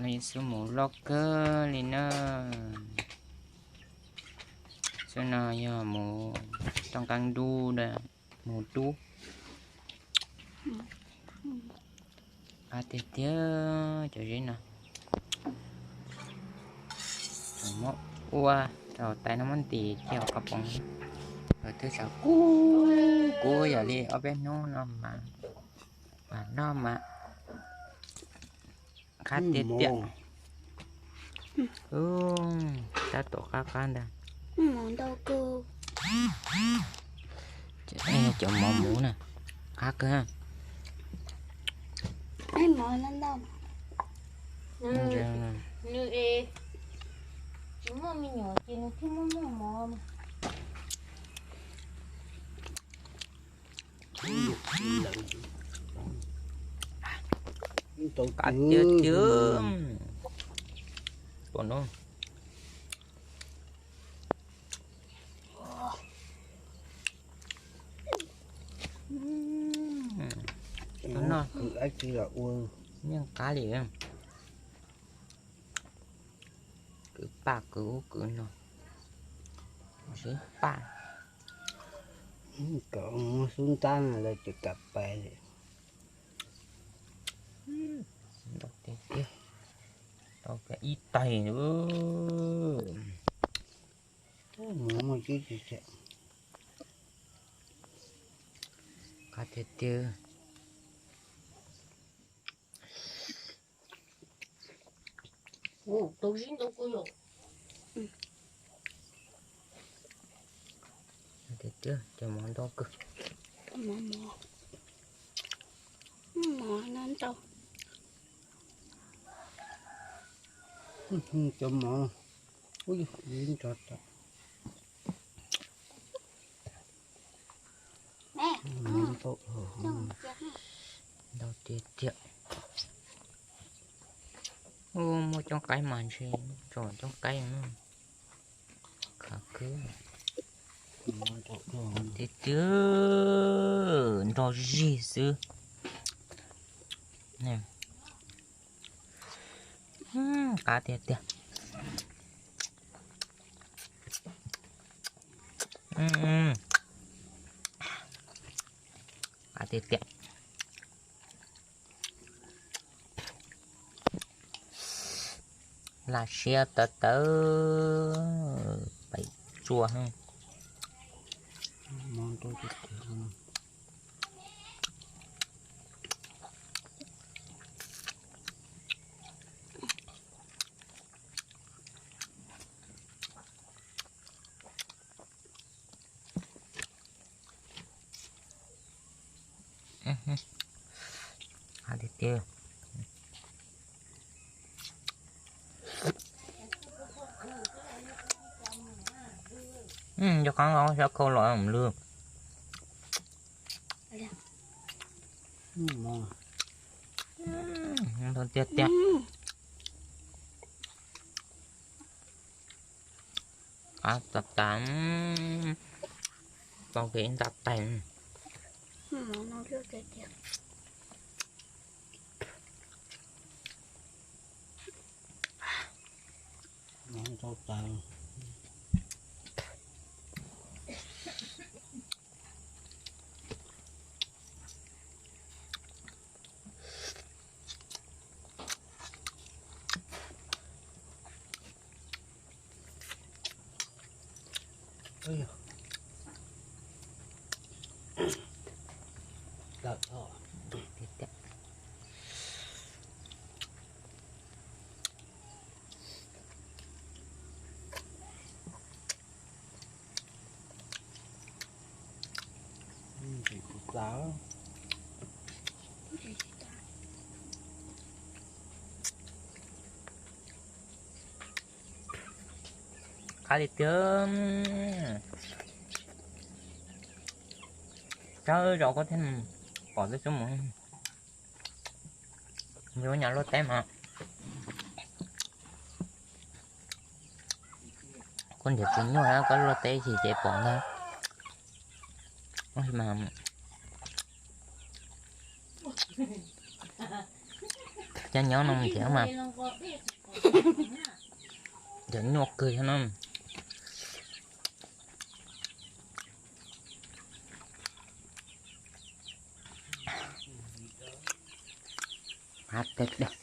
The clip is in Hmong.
Xub mus loj kawg li na. Xub no yog mus toj nqeeb dub, mus dub. Qab tiag tiag cov zeb no. Muab ua rau tais no muab ntim kiag qhov poov. Lawv twb tsav kub kub yam li ob peb hnub no mas, mas noj mas qab tiag tiag. Tab tom qab qab ntag. Cov mov muv na, qab kawg. Nws es tsis muaj me nyuam ces nws thiaj muaj muaj mov. Qab tiag tiag. Pom no. Noj kwv dab tsi los ua yeej qab li. Kwv paj kwv ub kwv no, sib paj. Kom muab xub ntab no lawv tseem kam pais li. Ntau tiag tiag. Tau ib tais. Muaj tib tsis tsam. Qab tiag tiag. Tau zib ntau kawg yom. Tiag tiag, cov mov ntau kawg. Mov, mov no ntau. Cov mov, ub, ntau tas. Ntau tiag tiag. Ub, muaj coob qaib mas ntshe tso coob qaib. Khav kwb tiag tiag, nrog zig xwb. Qab tiag tiag. Qab tiag tiag. Laj siab tawv tawv, pais tsuag. Qab tiag tiag. Cov qab no xyov khau los lwj. Ntau tiag tiag. Qab tas tas, tau kev nta tais. Ntau tas. Qab li tiag. Tsawg zaus koj thiaj pom tib xub mus. Yus nyuam luaj teb mas koj nrhiav tus nyuaj, koj luaj teb ces ces pom ntag. Tab sis mas cov nyob no nrhiav mas Cov nyuaj kawg thiab no. Hab teg dag.